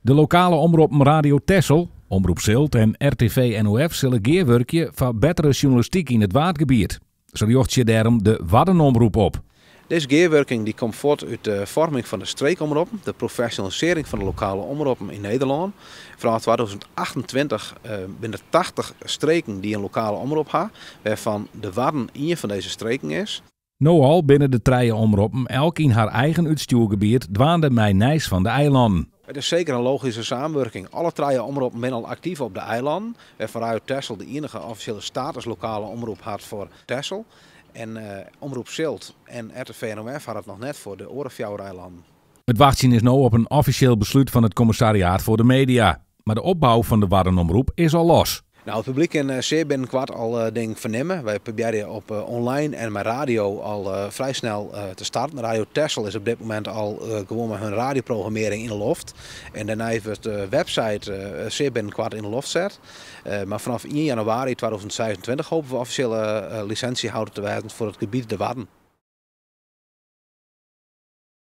De lokale omroppen Radio Texel, Omroep Zilt en RTV NOF sille gearwurkje foar bettere sjoernalistyk yn it Waadgebiet. Se rjochtsje dêrom de Waddenomroep op. Dizze gearwurking dy komt fuort út de foarming fan de streekomroppen, de profesjonalisearring fan de lokale omroppen yn Nederlân. Fanôf 2028 binne der 80 streken dy't in lokale omrop ha, wêrfan de Wadden ien fan dizze streken is. No al binne de trije omroppen elk yn har eigen útstjoergebiet dwaande mei nijs fan de eilannen. It is seker in logyske samenwurking. Alle trije omroppen binne al aktyf op de eilannen, wêrfan Radio Texel de iennige offisjele status lokale omrop hat foar Texel. En Omroep Zilt en RTV NOF ha dat noch net foar de oare fjouwer eilannen. It wachtsjen is no op in offisjeel beslút fan it Kommissariaat foar de Media. Mar de opbou fan de Waddenomroep is al los. Nou, it publyk kin sear binnenkoart al dingen fernimme. Wy probearje op online en mei radio al frij snel te starten. Radio Texel is op dit momint al gewoan mei hun radioprogrammearring yn de loft. En dêrnei wurdt de website sear binnenkoart yn de loft set. Mar fanôf ien januari 2026 hoopje we offisjele lisinsyhâlder te wêzen foar it gebiet de Wadden.